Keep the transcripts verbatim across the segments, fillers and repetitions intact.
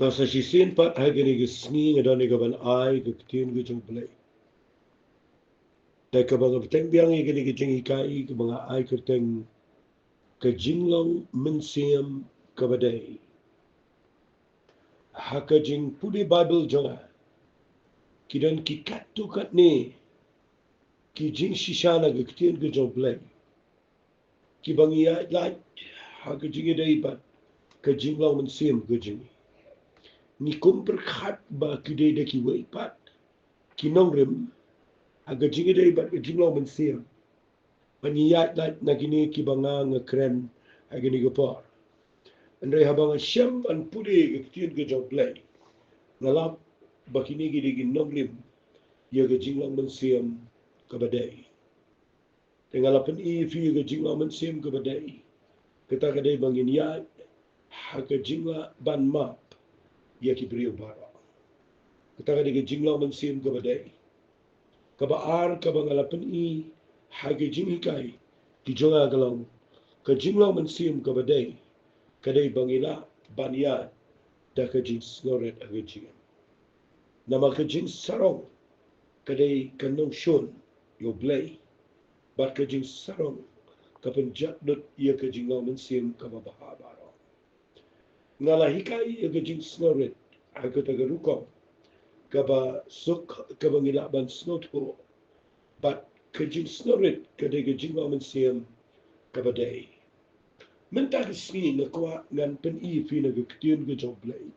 Te sa shisien pat ha kane ka sngi nga don ïa ka ban ai ka ktien ka jong U Blei. Te kaba nga bteng biang ïa kane ka jinghikai kaba nga ai kyrteng ka jinglong mynsiem kaba dei. Ha ka jingpule Baibl jong nga ki don ki katto katne ki jingshisha na ka ktien ka jong U Blei kiba ngi ïaid lait ha ka jingïadei bad ka jinglong mynsiem ka jong ngi. Ngi kum pyrkhat ba ki dei da kiwei pat ki nongrim ha ka jingïadei bad ka jinglong mynsiem. Ba ngi ïaid lait na kine kiba nga nga kren ha kine ki por. Hynrei haba nga shem ban pule ka ktien ka jong U Blei, nga lap ba kine ki dei ki nongrim ïa ka jinglong mynsiem kaba dei. Te nga la pyni ïa phi ïa ka jinglong mynsiem kaba dei. Kata ka dei ba ngin ïaid ha ka jinglah ban map ïa ki briew baroh. Kata ka dei ka jinglong mynsiem kaba dei. Kaba ar kaba nga la pyni ha ka jinghikai ki jong nga ka long ka jinglong mynsiem kaba dei. Ka dei ba ngi lah ban ïaid da ka jingsngewrit ha ka jingim. Namar ka jingsarong ka dei ka nongshun ïa U Blei. Bad ka jingsarong ka pynjot lut ïa ka jinglong mynsiem kaba bha baroh. Nga la hikai ïa ka jingsngewrit ha kata ka rukom kaba suk kaba ngi lah ban sngewthuh. Bad ka jingsngewrit ka dei ka jinglong mynsiem kaba dei. Mynta ka sngi nga kwah ngan pyni ïa phi na ka ktien ka jong U Blei.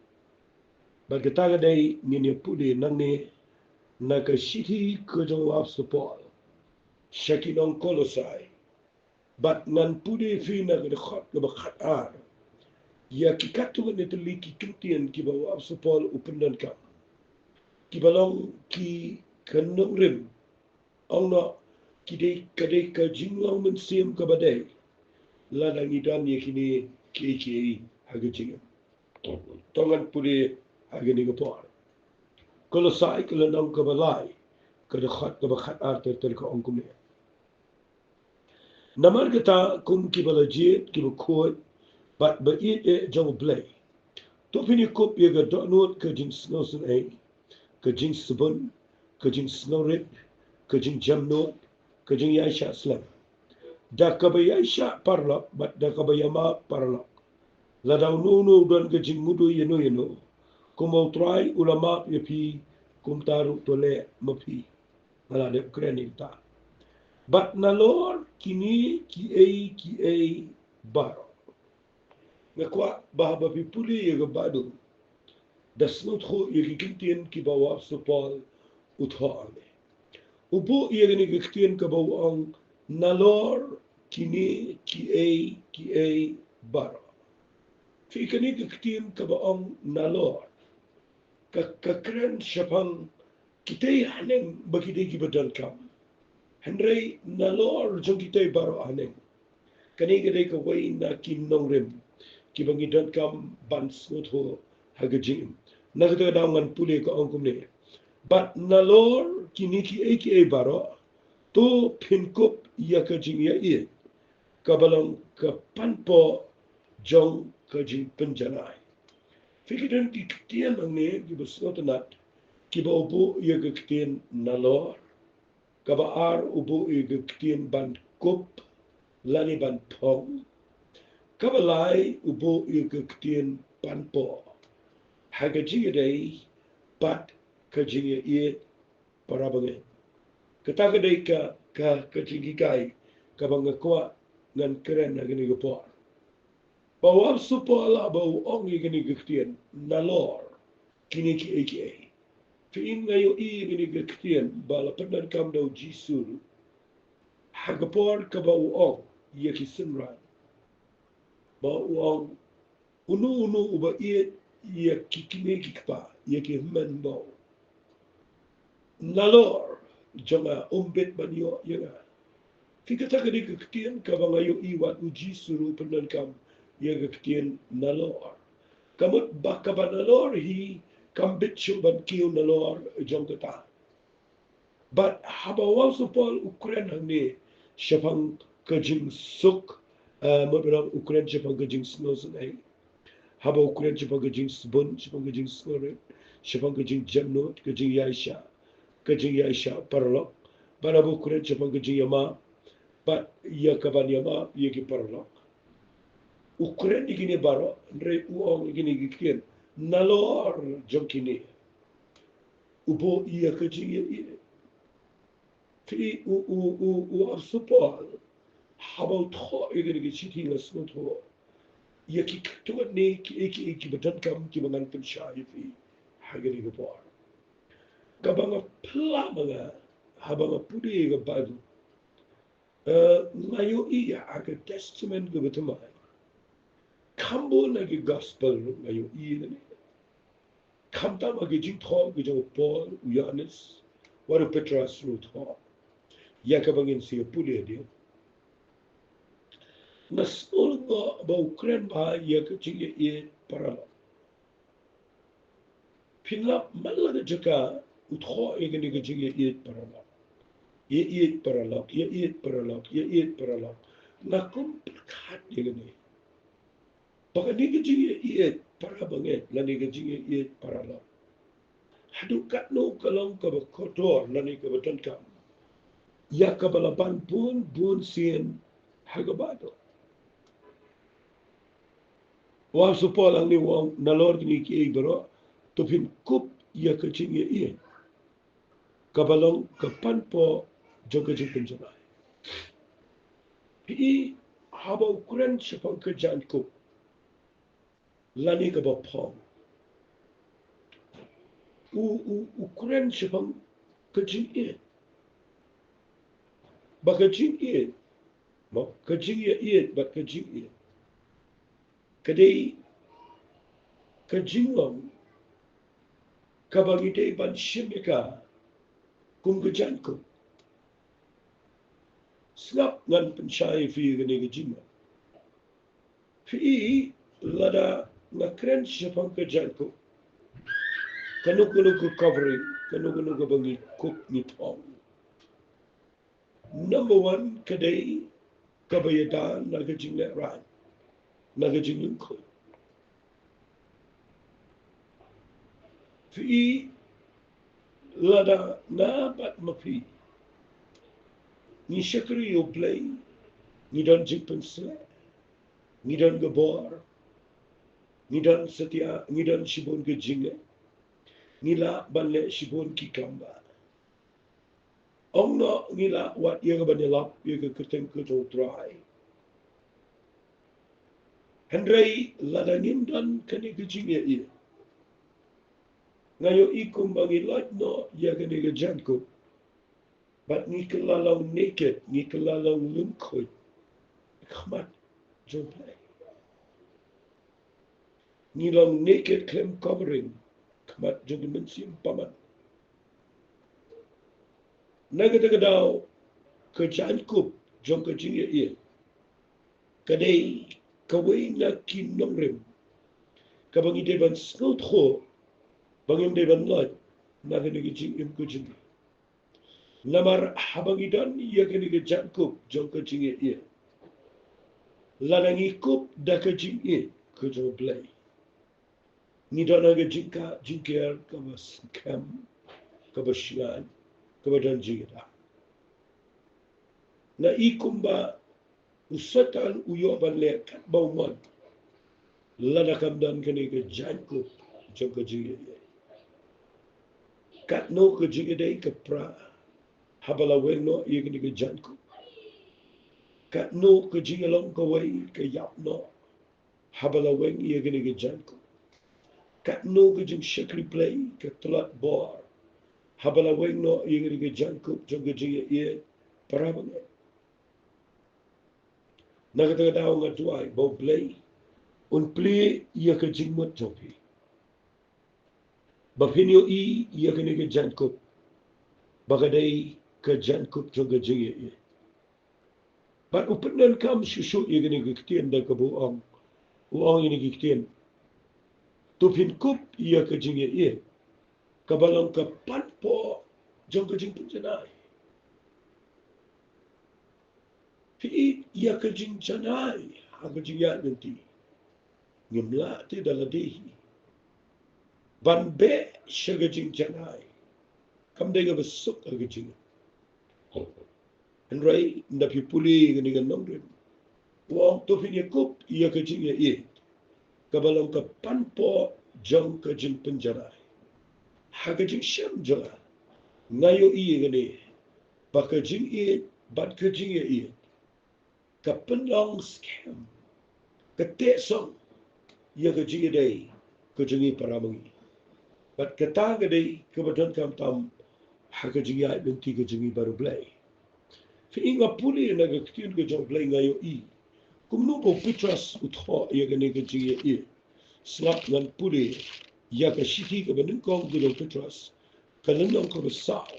Bad kata ka dei ngin ïa pule nangne na ka shithi ka jong u apostol Paul sha ki nong Kolosai. Bad ngan pule ïa phi na ka dkhot kaba khatar ïa ki katto katne tylli ki kyntien kiba u apostol Paul u pyndonkam, kiba long ki ka nongrim. Ong noh, ki dei, ka dei ka jinglong mynsiem kaba dei lada ngi don ïa kine kiei kiei ha ka jingim. To ngan pule ha kane ka por. Kolosai ka lynnong kaba lai, ka dkhot kaba khatar ter ter ka ong kumne. Namar kata kum kiba la jied, kiba khuid bad ba ïeit eh jong U Blei, to phin ïakup ïa ka dohnud ka jingsngewsynei, ka jingsbun, ka jingsngewrit, ka jingjemnud, ka jingïaishah slem, da kaba ïaishah paralok bad da kaba ïamap paralok. Lada uno uno u don ka jingmudui ïano ïano, kumba U Trai u la map ïa phi, kumta ruh to leh ma phi. Nga la dep kren ïa kata. Bad nalor kine kiei kiei baroh. Nga kwah ba haba phi pule ïa ka Baibl, da sngewthuh ïa ki kyntien kiba u apostol Paul u thoh hangne. U buh ïa kane ka ktien kaba u ong nalor kine kiei kiei baroh. Phi, kane ka ktien kaba ong nalor ka, ka kren shaphang kitei haneng ba kitei kiba donkam. Hynrei nalor jong kitei baroh haneng. Kane ka dei kawei na ki nongrim kiba ngi donkam ban sngewthuh ha ka jingim. Na kata ka daw ngan pule, ka ong kumne. Bad nalor kine kiei kiei baroh, to phin kup ïa ka jingïaieit kaba long ka panpoh jong ka jingpynjanai. Phi, ki don ki ktien hangne kiba sngewtynnat kiba u buh ïa ka ktien nalor. Kaba ar u buh ïa ka ktien ban kup lane ban phong. Kaba lai u buh ïa ka ktien panpoh ha ka jingïadei bad ka jingïaieit parabangeit. Kata ka dei ka, ka, ka jinghikai kaba nga kwah ngan kren ha kane ka por. Ba u apostol Paul haba u ong ïa kane ka ktien nalor kine kiei kiei. Phi, nga ïohi ïa kane ka ktien ba la pyndonkam da u Jisu ha ka por kaba u ong ïa ki synran. Ba u ong, uno uno uba ïeit ïa ki kmie ki kpa, ïa ki hynmen hynbew, nalor jong nga um bit ban ïoh ïa nga. Phi, kata ka dei ka ktien kaba nga ïohi wat u Jisu ruh u pyndonkam ïa ka ktien nalor. Ka mut ba kaba nalor hi kam bit shuh ban kiew nalor jong kata. Bad haba u apostol Paul u kren hangne shaphang ka jingsuk, eh, mut ba u kren shaphang ka jingsngewsynei. Haba u kren shaphang ka jingsbun, shaphang ka jingsngewrit, shaphang ka jingjemnud, ka jingïaishah, ka jingïaishah paralok. Bad haba u kren shaphang ka jingïamap, bad ïa ka ban ïamap ïa ki paralok. U kren ïa kine baroh, hynrei u ong ïa kine ki ktien. Nalor jong kine, u buh ïa ka jingïaieit. Phi, u, u, u, u Apostol Paul, haba u thoh ïa kine ki shithi, nga sngewthuh ïa ki katto katne kiei kiei kiba donkam kiba ngan pynshai ïa phi ha kane ka por. Kaba nga plie ma nga, haba nga pule ïa ka Baibl, eh, nga ïohi ïa ha ka Testament kaba thymmai, kham bun na ki Gospel ruh nga ïohi ïa kane. Khamtam ha ki jingthoh ki jong u Paul, u Ïohannes, wat u Petros ruh u thoh. Ïa kaba ngin sa ïa pule hadien. Nga sngewlyngngoh ba u kren bha ïa ka jingïaieit paralok. Phin lap man la ka jaka u thoh ïa kane ka jingïaieit paralok. Ïaieit paralok, ïaieit paralok, ïaieit paralok. Nga kum pyrkhat ïa kane. Ba kane ka jingïaieit para bangeit, lane ka jingïaieit paralok, haduh katno ka long kaba kordor lane kaba donkam ïa kaba la ban bun bun sien ha ka Baibl. U Apostol Paul hangne u ong, nalor kine kiei baroh, to phin kup ïa ka jingïaieit kaba long ka panpoh jong ka jingpynjanai. Phi i, haba u kren shaphang ka jaiñkup lane kaba phong, u, u, u kren shaphang ka jingïeit. Ba ka jingïeit, mo, ka jingïaieit bad ka jingïeit, ka dei ka jinglong kaba ngi dei ban shim ïa ka kum ka jaiñkup. Sngap, ngan pynshai ïa phi kane ka jingmut. Phi i, lada nga kren shaphang ka jaiñkup, kano kano ka covering, kano kano kaba ngi kup, ngi phong. Number one, ka dei kaba ïada na ka jinglehrain, na ka jinglyngkhuit. Phi i, lada nga bad ma phi ngi shakri ïa U Blei, ngi don jingpynshlur, ngi don ka bor, ngi don satia, ngi don shibun ka jingeh, ngi lah ban leh shibun ki kam ba Ong noh ngi lah wad ïa ka ban ïalap ïa ka kyrteng ka jong U Trai. Hynrei lada ngim don kane ka jingïaieit, nga ïohi kumba ngi loit noh ïa kane ka jaiñkup. Bad ngi kylla long naked, ngi kylla long lyngkhuit ha khmat jong U Blei. Ngi long naked khlem covering ha khmat jong ki mynsiem bymman. Na kata ka daw, ka jaiñkup jong ka jingïaieit ka dei kawei na ki nongrim kaba ngi dei ban sngewthuh ba ngim dei ban loit na kane ka jingim ka jong ngi. Namar haba ngi don ïa kane ka jaiñkup jong ka jingïaieit, lada ngi kup da ka jingïeit ka jong U Blei, ngi don ha ka jingkah jingker kaba skhem, kaba shngaiñ, kaba don jingïada. Nga i kumba u Soitan u ïoh ban leh katba u mon lada kam don kane ka jaiñkup jong ka jingïaieit. Katno ka jingïadei ka pra haba la weng noh ïa kane ka jaiñkup. Katno ka jingïalong kawei ka ïap noh haba la weng ïa kane ka jaiñkup. Katno ka jingshakri Blei ka tlot bor haba la weng noh ïa kane ka jaiñkup jong ka jingïaieit, para bangeit. Na kata ka daw nga duwai ba U Blei un plie ïa ka jingmut jong phi, ba phin ïohi ïa kane ka jaiñkup ba ka dei ka jaiñkup jong ka jingïaieit. Bad u pyndonkam shuh shuh ïa kine ki ktien da kaba u ong, u ong ïa kine ki ktien: To phin kup ïa ka jingïaieit kaba long ka panpoh jong ka jingpynjanai. Phi i, ïa ka jingjanai ha ka jingïaid lynti. ngim lah te da lade hi ban beh sha ka jingjanai. Kam dei kaba suk ha ka jingim. Hynrei ynda phi pule kane ka nongrim, u ong to phin ïakup ïa ka jingïaieit kaba long ka panpoh jong ka jingpynjanai. Ha ka jingshem jong nga, nga ïohi ïa kane, ba ka jingïeit bad ka jingïaieit ka pynlong skhem, ka teh song ïa ka jingïadei ka jong ngi para ma ngi. Bad kata ka dei kaba donkam tam ha ka jingïaid lynti ka jong ngi bad U Blei. Phi i, nga pule na ka ktien ka jong U Blei, nga ïohi kumno ba u Petros u thoh ïa kane ka jingïaieit. Sngap ngan pule ïa ka shithi kaba nyngkong ka jong u Petros, ka lynnong kaba saw.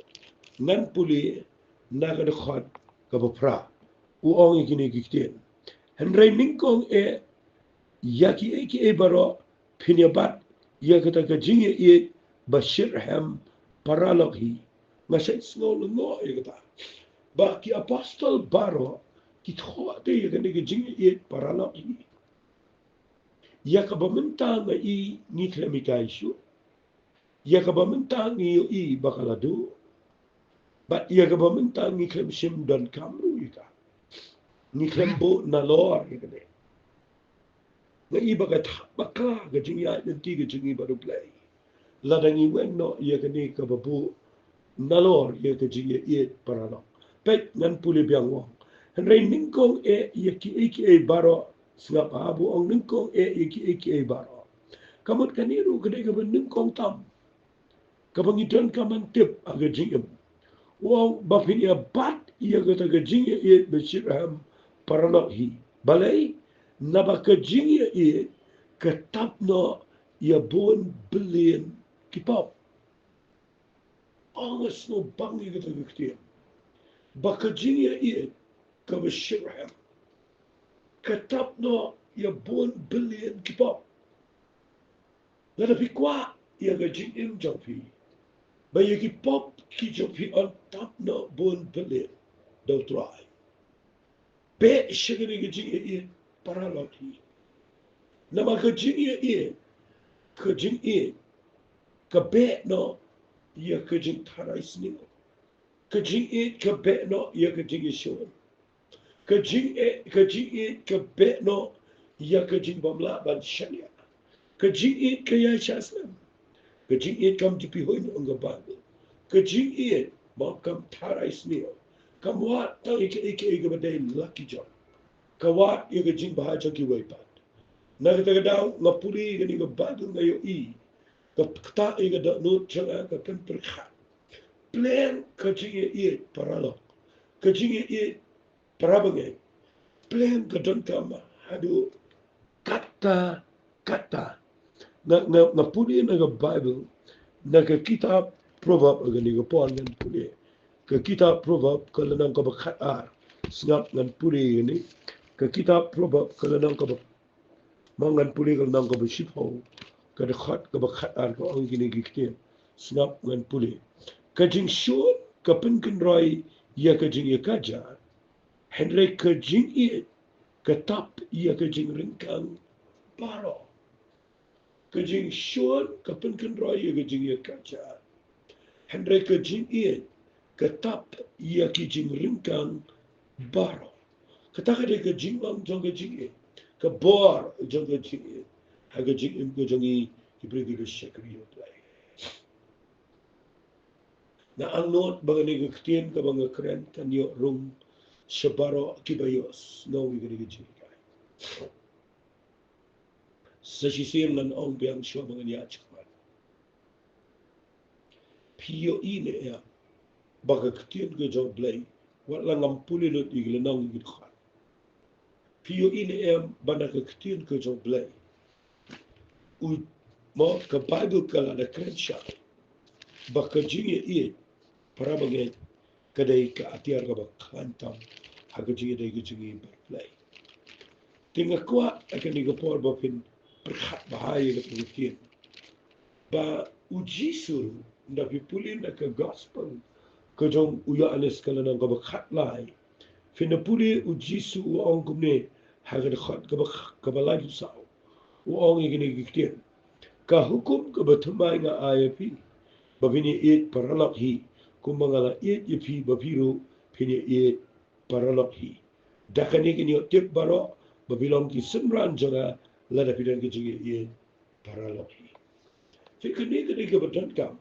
Ngan pule na ka dkhot kaba phra. U ong ïa kine ki ktien: Hynrei nyngkong eh ïa kiei kiei baroh phin ïa bat ïa kata ka jingïaieit ba shitrhem paralok hi. Nga shait sngew lyngngoh ïa kata, ba ki apostol baroh ki thoh te ïa kane ka jingïaieit paralok hi. Ïa kaba mynta nga i ngi khlem hikai shuh. Ïa kaba mynta ngi ïohi ba ka la duh. Bad ïa kaba mynta ngi khlem shym donkam ruh ïa ka. Ngi khlem buh nalor ïa kane. Nga i ba ka thah bakla ka jingïaid lynti ka jong ngi bad U Blei lada ngi weng noh ïa kane kaba buh nalor ïa ka jingïaieit paralok. Peit, ngan pule biang, u ong: Hynrei nyngkong eh ïa kiei kiei baroh. Sngap, haba u ong nyngkong eh ïa kiei kiei baroh, ka mut kane ruh ka dei kaba nyngkong tam kaba ngi donkam ban tip ha ka jingim. U ong ba phin ïa bat ïa kata ka jingïaieit ba shitrhem paralok hi. Balei? Naba ka jingïaieit ka tap noh ïa bun billion ki pop. Ong, nga sngewbang ïa kata ka ktien, ba ka jingïaieit kaba shitrhem ka tap noh ïa bun billion ki pop. Lada phi kwah ïa ka jingim jong phi ba ïa ki pop ki jong phi yn tap noh bun billion, da U Trai, beh sha kane ka jingïaieit paralok hi. Namar ka jingïaieit, ka jingïeit ka beh noh ïa ka jingtharai sniew. Ka jingïeit ka beh noh ïa ka jingïashun. Ka jingïeit, ka jingïeit ka beh noh ïa ka jingbymlah ban shaniah. Ka jingïeit ka ïaishah slem. Ka jingïeit kam ju pynhun, ong ka Baibl. Ka jingïeit ma kam tharai sniew. Kam wad tang ïa kaei kaei kaba dei la ki jong. Ka wad ïa ka jingbha jong kiwei pat. Na kata ka daw nga pule ïa kane ka Baibl, nga ïohi ka ktah ïa ka dohnud jong nga, ka pynpyrkhat. Pleng ka jingïaieit paralok, ka jingïaieit para bangeit, pleng ka donkam haduh katta katta. Nga, nga, nga pule na ka Baibl, na ka kitab Proverb, ha kane ka por ngan pule. Ka kitab Proverb ka lynnong kaba khatar. Sngap, ngan pule ïa kane. Ka kitab Proverb ka lynnong kaba Mo ngan pule ka lynnong kaba shiphew, ka dkhot kaba khatar, ka ong kine ki ktien. Sngap, ngan pule. Ka jingshun ka pynkynroi ïa ka jingïakajia, hynrei ka jingïeit ka tap ïa ka jingryngkang baroh. Ka jingshun ka pynkynroi ïa ka jingïakajia, hynrei ka jingïeit ka tap ïa ki jingryngkang baroh. Kata ka dei ka jinglong jong ka jingïeit, ka bor jong ka jingïeit ha ka jingim ka jong ngi ki briew kiba shakri ïa U Blei. Nga angnud ba kane ka ktien kaba nga kren kan ïoh rung sha baroh kiba ïohsngew ïa kane ka jinghikai. Sa shisien ngan ong biang shuwa ba ngan ïaid shakhmat. Phi ïohi ne em ba ka ktien ka jong U Blei, wat la ngam pule lut ïa ki lynnong ïa ki dkhot, phi ïohi ne em ba na ka ktien ka jong U Blei, u, mo, ka Baibl ka la da kren shai ba ka jingïaieit para bangeit ka dei ka atiar kaba khlaiñ tam ha ka jingïadei ka jong ngi bad U Blei. Te nga kwah ha kane ka por ba phin pyrkhat bha ïa kata ka ktien. Ba U Jisu, nda phi pule na ka gospel ka jong u Ïoannis ka lynnong kaba khatlai, phin da pule U Jisu u ong kumne ha ka dkhot kaba, kaba laiphew saw. U ong ïa kine ki ktien: Ka hukum kaba thymmai nga ai ïa phi, ba phin ïa ïeit paralok hi, kumba nga la ïeit ïa phi, ba phi ruh phin ïa ïeit paralok hi. Da kane kin ïoh tip baroh ba phi long ki synran jong nga, lada phi don ka jingïa ïeit paralok hi. Te kane ka dei kaba donkam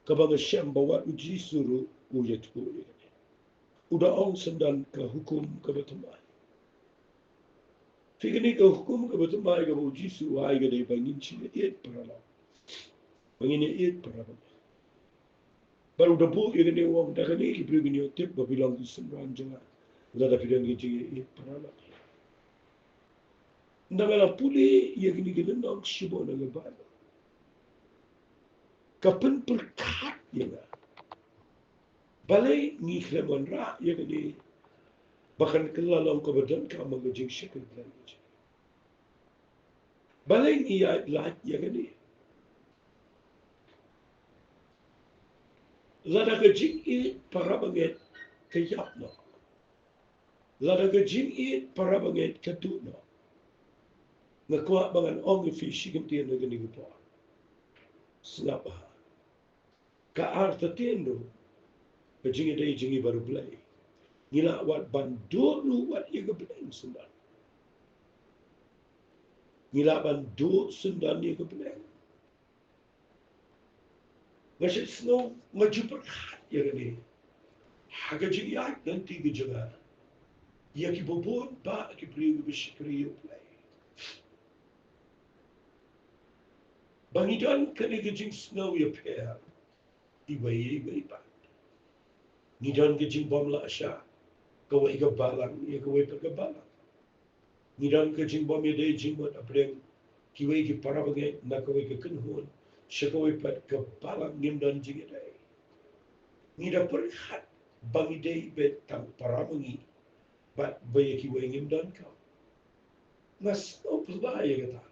kaba nga shem ba wat U Jisu ruh u ïathuh ïa kane. U da ong syndon ka hukum kaba thymmai. Te kane ka hukum kaba thymmai kaba U Jisu u ai ka dei ba ngin shim ïa ïeit paralok, ba ngin ïa ïeit paralok. Bad u da buh ïa kane u ong, da kane ki briew kin ïoh tip ba phi long ki synran jong nga, lada phi don ka jingïa ïeit paralok. Nda nga la pule ïa kine ki lynnong shibun na ka Baibl, ka pynpyrkhat ïa nga. Balei ngi khlem wanrah ïa kane ba kan kylla long kaba donkam ha ka jingshakri Blei? Balei ngi ïaid lait ïa kane? Lada ka jingïeit para bangeit ka ïap noh, lada ka jingïeit para bangeit ka duh noh, nga kwah ba ngan ong ïa phi shi kyntien ha kane ka por. Sngap bha. Ka artatien ruh ka jingïadei jong ngi bad U Blei. Ngi lah wat ban duh ruh wat ïa ka bneng syndon. Ngi lah ban duh syndon ïa ka bneng. Nga sngewsih, nga ju pyrkhat ïa kane ha ka jingïaid lynti ka jong nga ïa ki bun bah ki briew kiba shakri ïa U Blei. Ba ngi don kane ka jingsngew ïapher iwei ïa iwei pat. Ngi don ka jingbym lah shah kawei ka balang ïa kawei pat ka balang. Ngi don ka jingbym ïadei jingmut hapdeng kiwei ki para bangeit na kawei ka kynhun sha kawei pat ka balang, ngim don jingïadei. Ngi da pyrkhat ba ngi dei beit tang para ma ngi bad ba ïa kiwei ngim donkam. Nga sngew phylla ïa kata.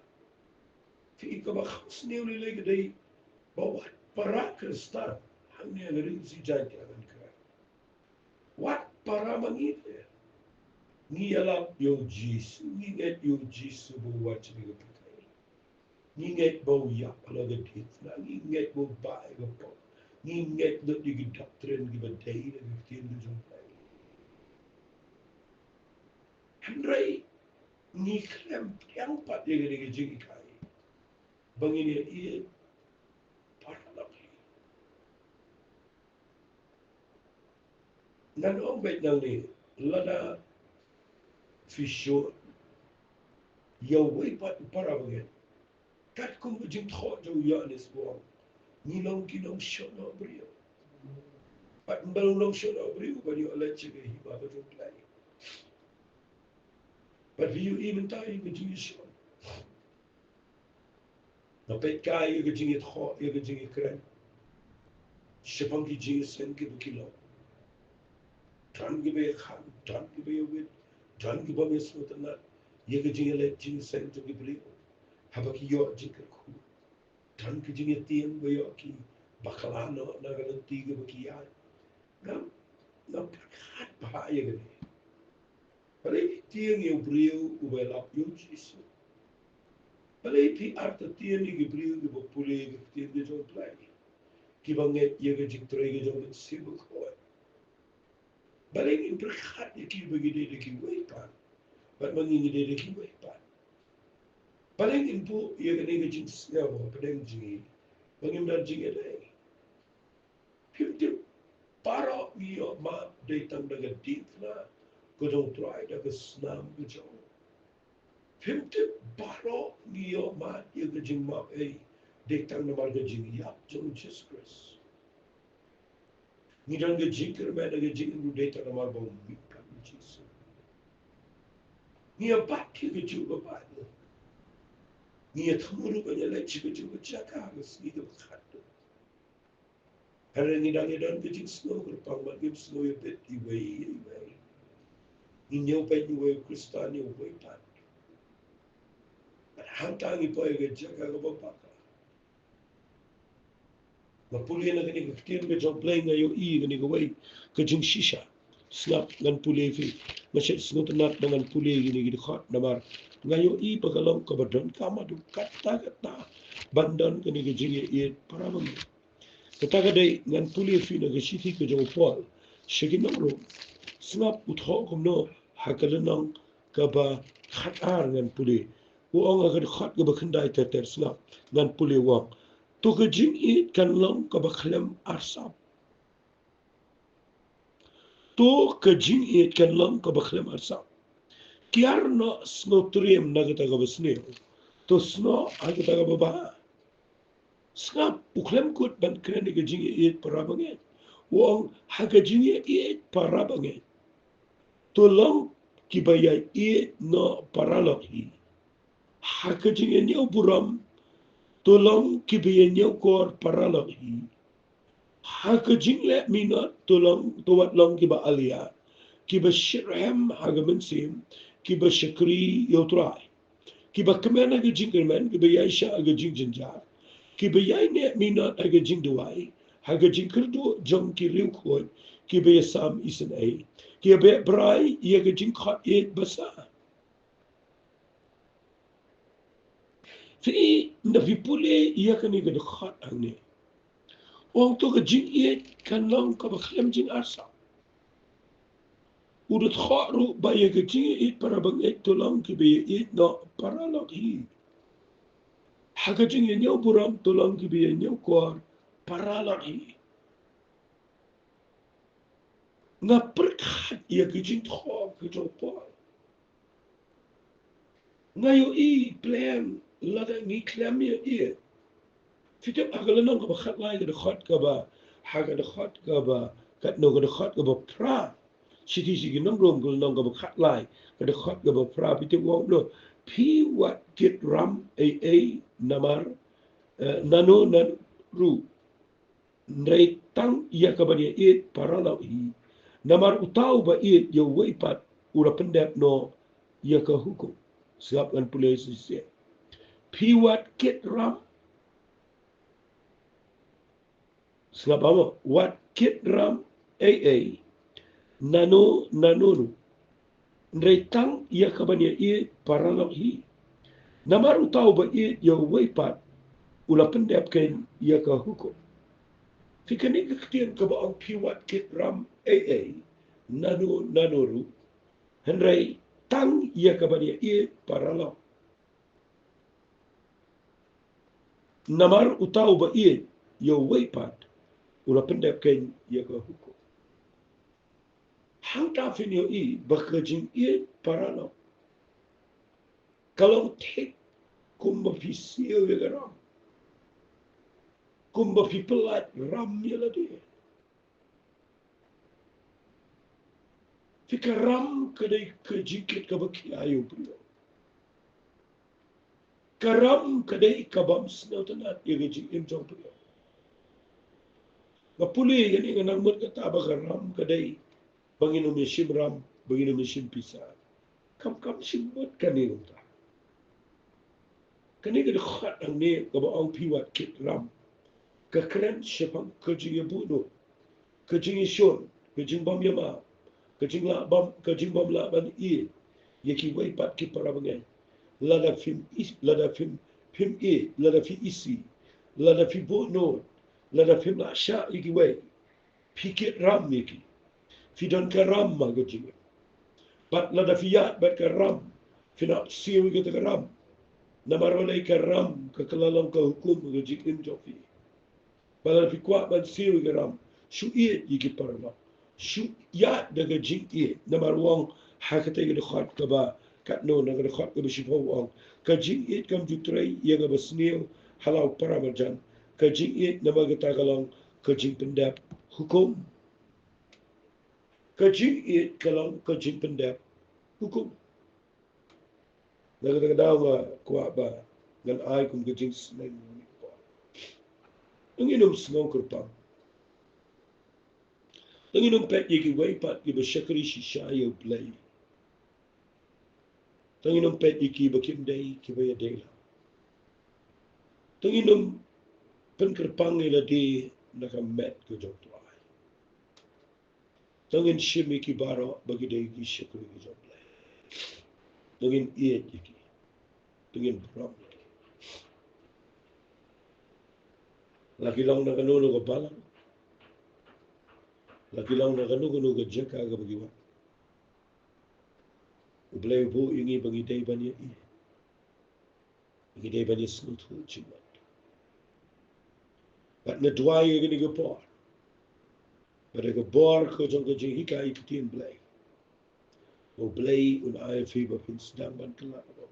Te kaba kham sniew lei lei ka dei ba wat para Khristan hangne ha ka ri Khasi Jain ka dang kren. Wat para ma ngi te. Ngi ïalap ïa U Jisu, ngi ngeit ïa U Jisu ba u wan sha kane ka pyrthei. Ngi ngeit ba u ïap halor ka diengphna, ngi ngeit ba u bah ïa ka pop. Ngi ngeit lut ïa ki doctrine kiba dei na ka ktien ka jong U Blei. Hynrei ngi khlem pdiang pat ïa kane ka jinghikai ba ngin ïa ïeit paralok hi. Ngan ong beit nangne, lada phi shun ïa uwei pat u para bangeit, katkum ka jingthoh jong u Ïoannis u ong, ngi long ki nongshonor briew. Bad ym dei u nongshonor briew ban ïoh leit sha ka hima ka jong U Blei. Bad phi ïohi mynta ïa ka jingïashon. Nga peit kai ïa ka jingïathoh, ïa ka jingïakren shaphang ki jingïaseng kiba ki long. Don kiba ïakhang, don kiba ïawit, don kiba ym ïasngewtynnat ïa ka jingïaleit jingïaseng jong ki briew haba ki ïoh jingkyrkhu. Don ki jingïatieng ba ïoh ki bakla noh na ka lynti kaba ki ïaid. Nga, nga pyrkhat bha ïa kane. Balei phi tieng ïa u briew uba ïalap ïa U Jisu? Balei phi artatien ïa ki briew kiba pule ïa ka ktien ka jong U Blei, kiba ngeit ïa ka jingtrei ka jong U Mynsiem Bakhuid? Balei ngin pyrkhat ïa ki ba ngi dei da kiwei pat bad ma ngi ngi dei da kiwei pat? Balei ngin buh ïa kane ka jingsngew hapdeng jong ngi ba ngim don jingïadei? Phim tip baroh ngi ïoh map dei tang da ka diengphna ka jong U Trai, da ka snam ka jong u. Phim tip baroh ngi ïoh map ïa ka jingmap ei dei tang namar ka jingïap jong U Jisu Khrist. Ngi don ka jingkyrmen da ka jingim ruh dei tang namar ba u mih pat U Jisu. Ngi ïa bat ïa kajuh ka Baibl. Ngi ïa thmu ruh ban ïa leit sha kajuh ka jaka ha ka sngi kaba khatduh. Hynrei ngi dang ïa don ka jingsngew kyrpang bad ngim sngew ïa bit iwei ïa iwei. Ngi ñiew beit iwei u Khristan ïa uwei pat. Bad hangta ngi poi ha ka jaka kaba bakla. Nga pule na kane ka ktien ka jong U Blei, nga ïohi kane kawei ka jingshisha. Sngap, ngan pule phi. Nga shait sngewtynnat ba ngan pule ïa kine ki dkhot namar nga ïohi ba ka long kaba donkam haduh katta katta ban don kane ka jingïaieit para bangeit. Kata ka dei, ngan pule phi na ka shithi ka jong u Paul sha ki nong Rom. Sngap, u thoh kumno ha ka lynnong kaba khatar, ngan pule. U ong ha ka dkhot kaba khyndai ter ter, sngap, ngan pule, u ong: To ka jingïeit kan long kaba khlem arsap. To ka jingïeit kan long kaba khlem arsap. Kiar noh sngewtriem na kata kaba sniew. To snoh ha kata kaba bha. Sngap, u khlem kut ban kren ïa ka jingïaieit para bangeit. U ong ha ka jingïaieit para bangeit, to long kiba ïaieit noh paralok hi. Ha ka jingïañiew burom, to long kiba ïañiew kor paralok hi. Ha ka jingleh minot, to long, to wat long kiba alia, kiba shitrhem ha ka mynsiem, kiba shakri ïa u Trai, kiba kmen ha ka jingkyrmen, kiba ïaishah ha ka jingjynjar, kiba ïaineh minot ha ka jingduwai, ha ka jingkyrduh jong ki riewkhuid, kiba ïasam isynei, kiba beh brai ïa ka jingkhot ïeit basa. Phi, ynda phi pule ïa kane ka dkhot hangne, u ong to ka jingïeit kan long kaba khlem jingarsap. U da thoh ruh ba ïa ka jingïaieit para bangeit, to long kiba ïaieit noh paralok hi. Ha ka jingïañiew burom, to long kiba ïañiew kor paralok hi. Nga pyrkhat ïa ka jingthoh ka jong u Paul. Nga ïohi pleng lada ngi khlem ïaieit. Phi tip ha ka lynnong kaba khatlai, ka dkhot kaba, ha ka dkhot kaba, katno, ka dkhot kaba phra. Shithi sha ki nong Rom, ka lynnong kaba khatlai, ka dkhot kaba phra, phi tip u ong kumno? Phi wat kit ram ei ei namar, eh, nano nano ruh, hynrei tang ïa kaban ïaieit paralok hi. Namar uta uba ïeit ïa uwei pat u la pyndep noh ïa ka hukum. Sngap, ngan pule shisien. Phi wat kit ram. Sngap, amo, wat kit ram ei ei, nano nano ruh, hynrei tang ïa kaban ïaieit paralok hi. Namar uta uba ïeit ïa uwei pat u la pyndep kein ïa ka hukum. Phi, kane ka ktien kaba ong phi wat kit ram ei ei, nano nano ruh, hynrei tang ïa kaban ïaieit paralok. Namar uta uba ïeit ïa uwei pat u la pyndep kein ïa ka hukum. Hangta phin ïohi ba ka jingïeit paralok ka long thik kumba phi siew ïa ka ram, kumba phi pyllait ram ïa lade. Phi, ka ram ka dei ka jingkit kaba khia ïa u briew. Ka ram ka dei kabym sngewtynnat ïa ka jingim jong u briew. Nga pule ïa kane, nga nang mut kata ba ka ram ka dei ba ngin ym ïashim ram, ba ngin ym ïashim pisa. Kam, kam shym mut kane kumta. Kane ka dkhot hangne kaba ong phi wat kit ram, ka kren shaphang ka jingïabuhnud, ka jingïashun, ka jingbym ïamap, ka jinglah bym, ka jingbym lah ban ïeit ïa kiwei pat ki para bangeit. Lada phim is-, lada phim, phim ïeit, lada phi isih, lada phi buhnud, lada phim lah shah ïa kiwei, phi kit ram ïa ki. Phi don ka ram ha ka jingim. Bad lada phi ïaid bad ka ram, phin hap siew ïa kata ka ram. Namar balei? Ka ram ka, ka la long ka hukum ha ka jingim jong phi. Bad lada phi kwah ban siew ïa ka ram, shu ïeit ïa ki paralok. Shu ïaid da ka jingïeit. Namar u ong ha katei ka dkhot kaba katno, na ka dkhot kaba shiphew u ong: Ka jingïeit kam ju trei ïa kaba sniew ha la u para marjan. Ka jingïeit namar kata ka long ka jingpyndep hukum. Ka jingïeit ka long ka jingpyndep hukum. Na kata ka daw nga kwah ba ngan ai kum ka jingsneng. To ngin ym sngew kyrpang. To ngin ym peit ïa kiwei pat kiba shakri shisha ïa U Blei. To ngin ym peit ïa ki ba kim dei kiba ïadei lang. To ngin ym pynkyrpang ïa lade na ka met ka jong U Trai. To ngin shim ïa ki baroh ba ki dei ki shakri ki jong U Blei. To ngin ïeit ïa ki. To ngin burom ïa ki. La ki long na kano kano ka balang, la ki long na kano kano ka jaka kaba ki wan, U Blei u buh ïa ngi ba ngi dei ban ïa, ngi dei ban ïa sngewthuh jingmut. Bad nga duwai ïa kane ka por, bad da ka bor ka jong ka jinghikai ktien Blei, U Blei un ai ïa phi ba phin sdang ban kylla ka bor.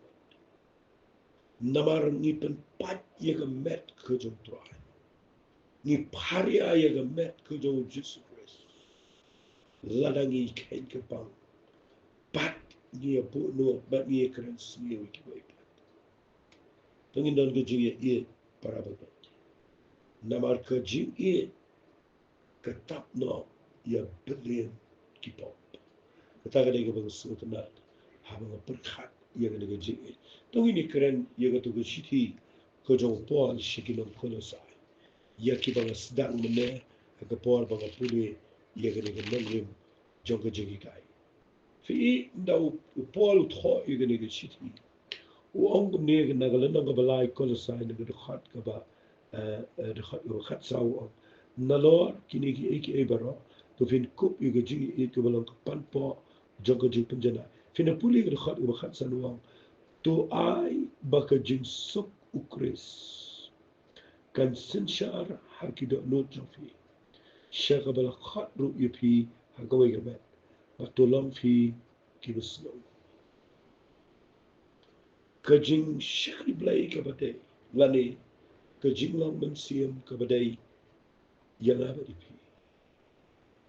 Namar ngi pynpait ïa ka met ka jong U Trai, ngi pharia ïa ka met ka jong U Jisu Khrist. Lada ngi kheiñ ka pang, bad ngi ïa buh noh, bad ngi ïa kren sngew ïa kiwei pat, to ngin don ka jingïeit, para bangeit. Namar ka jingïeit ka tap noh ïa billion ki pop. Kata ka dei kaba nga sngewtynnat haba nga pyrkhat ïa kane ka jingïeit. To ngin ïa kren ïa kato ka shithi ka jong u Paul sha ki nong Kolossai, ïa kiba nga sdang mynne ha ka por ba nga pule ïa kane ka nongrim jong ka jinghikai. Phi i, ynda u, u Paul u thoh ïa kane ka shithi, u ong kumne na ka lynnong kaba lai Kolossai, na ka dkhot kaba, eh, eh, dkhot kaba khatsaw, u ong: Nalor kine kiei kiei baroh, to phin kup ïa ka jingïeit kaba long ka panpoh jong ka jingpynjanai. Phin ïa pule ka dkhot kaba khatsan, u ong: To ai ba ka jingsuk U Khrist kan synshar ha ki dohnud jong phi, sha kaba la khot ruh ïa phi ha kawei ka met, bad to long phi kiba sngew. Ka jingshakri Blei kaba dei, lane ka jinglong mynsiem kaba dei ïa nga bad ïa phi,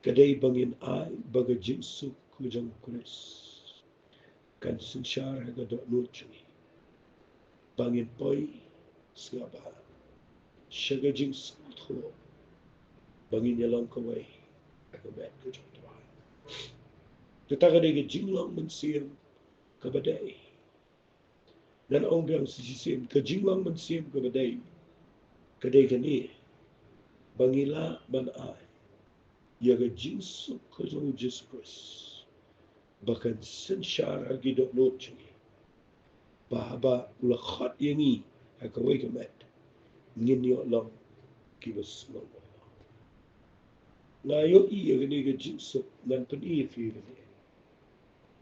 ka dei ba ngin ai ba ka jingsuk ka jong U Khrist kan synshar ha ka dohnud jong ngi, ba ngin poi sngewbha sha ka jingsngewthuh ba ngin ïalong kawei ha ka met ka jong U Trai. Kata ka dei ka jinglong mynsiem kaba dei. Ngan ong biang sa shisien, ka jinglong mynsiem kaba dei, ka dei kane, ba ngi lah ban ai ïa ka jingsuk ka jong U Jisu Khrist ba kan synshar ha ki dohnud jong ngi, ba haba u la khot ïa ngi ha kawei ka met, ngin ïoh long kiba sngew. Nga ïohi ïa kane ka jingsuk, ngan pyni ïa phi ïa kane,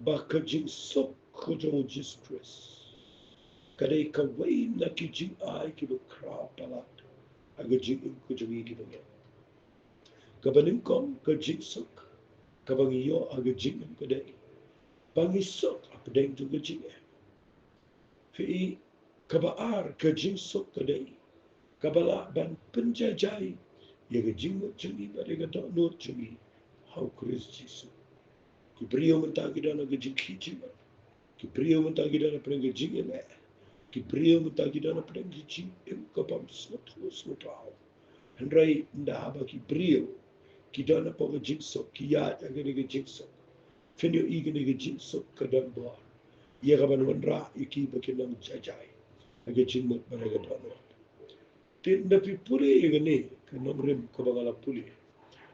ba ka jingsuk ka jong U Jisu Khrist ka dei kawei na ki jingai kiba khraw palat ha ka jingim ka jong ngi kiba ngeit. Kaba nyngkong, ka jingsuk kaba ngi ïoh ha ka jingim ka dei ba ngi suk hapdeng jong ka jingeh. Phi i, kaba ar, ka jingsuk ka dei kaba lah ban pynjaijai ïa ka jingmut jong ngi bad ïa ka dohnud jong ngi ha U Khrist Jisu. Ki briew mynta ki don ha ka jingkhih jingmut. Ki briew mynta ki don hapdeng ka jingeh. Ki briew mynta ki don hapdeng ka jingim ka bym sngewthuh sngewthaw. Hynrei ynda haba ki briew ki don hapoh ka jingsuk, ki ïaid ha kane ka jingsuk, phin ïohi kane ka jingsuk ka don bor ïa ka ban wanrah ïa ki ba kin nang jaijai ha ka jingmut bad ha ka dohnud. Te ynda phi pule ïa kane ka nongrim kaba nga la pule,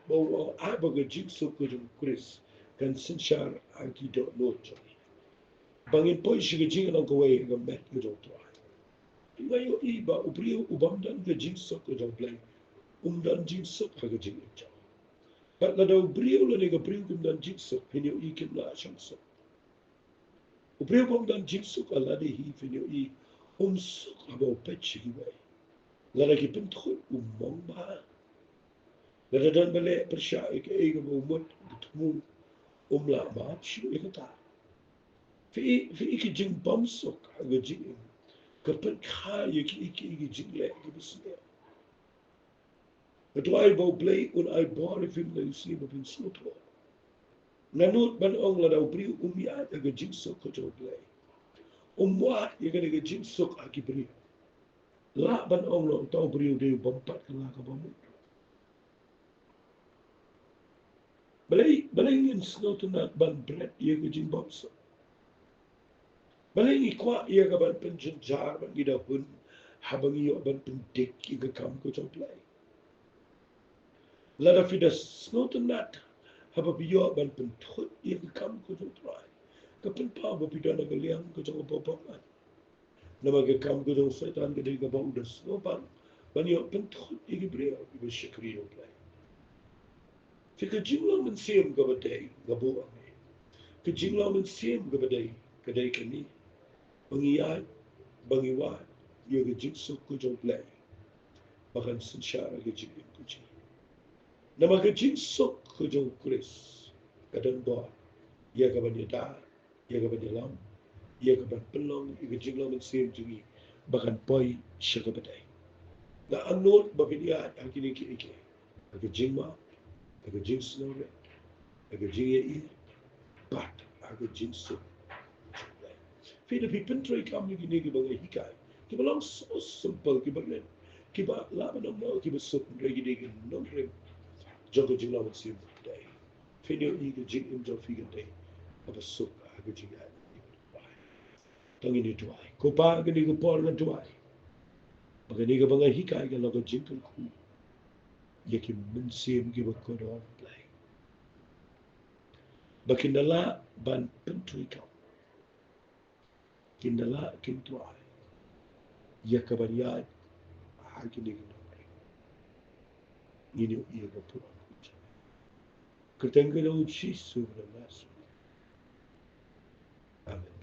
ba u ong ai ba ka jingsuk ka jong U Khrist kan synshar ha ki dohnud jong ngi, ba ngin poi sha ka jingïalong kawei ha ka met ka jong U Trai. Nga ïohi ba u briew u bym don ka jingsuk ka jong U Blei um don jingsuk ha ka jingim jong u. Bad lada u briew lane ka briew kim don jingsuk, phin ïohi kim lah shong suk. U briew bym don jingsuk ha lade hi, phin ïohi um suk haba u peit sha kiwei. Lada ki pynthut um mong bha. Lada don ba leh pyrshah ïa kaei kaba u mut, ba u thmu, um lah map shuh ïa kata. Phi i, phi i, ka jingbymsuk ha ka jingim ka pynkha ïa kiei kiei ki jingleh kiba sniew. Nga duwai ba U Blei un ai bor ïa phi mynta ka sngi ba phin sngewthuh. Nga nud ban ong, lada u briew um ïaid ha ka jingsuk ka jong U Blei, um wad ïa kane ka jingsuk ha ki briew, lah ban ong la uta u briew u dei u bym pat kylla ka bamut. Balei, balei ngin sngewtynnat ban bret ïa ka jingbymsuk? Balei ngi kwah ïa ka ban pynjynjar bad ngi da hun haba ngi ïoh ban pyndik ïa ka kam ka jong U Blei? Lada phi da sngewtynnat Haba phi ïoh ban pynthut ïa ka kam ka jong U Trai, ka pynpaw ba phi don ha ka liang ka jong ka bymman. Namar ka kam ka jong Soitan ka dei kaba u da sngewbha ban ïoh pynthut ïa ki briew kiba shakri ïa U Blei. Te ka jinglong mynsiem kaba dei, kaba u ong, ka jinglong mynsiem kaba dei, ka dei kane: ba ngi ïaid, ba ngi wad ïa ka jingsuk ka jong U Blei, ba kan synshar ïa ka jingim ka jong ngi. Namar ka jingsuk ka jong U Khrist ka don bor ïa ka ban ïada, ïa ka ban ïalam, ïa ka ban pynlong ïa ka jinglong mynsiem jong ngi ba kan poi sha kaba dei. Nga angnud ba phin ïaid ha kine kiei kiei, ha ka jingmap, ha ka jingsngewrit, ha ka jingïeit, bad ha ka jingsuk. Phi, da phi pyntreikam ïa kine kiba nga hikai, kiba long so simple, kiba rit, kiba lah ban ong kiba suk, hynrei ki dei ki nongrim jong ka jinglong mynsiem kaba dei. Phin ïohi ka jingim jong phi kan dei kaba suk ha ka jingïaid. To ngin ïa duwai. Ko Pa, kane ka por nga duwai ba kane kaba nga hikai kan long ka jingkyrkhu ïa ki mynsiem kiba kordor, Blei, ba kin da lah ban pyntreikam, kin da lah, kin trei ïa ka ban ïaid ha kine ki nongrim. Ngin ïohi ïa ka pura. Kyrteng ka jong U Jisu ba nga sngewthuh. Amen.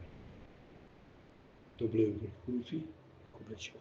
To Blei un kyrkhu ïa phi. Ko Blei sha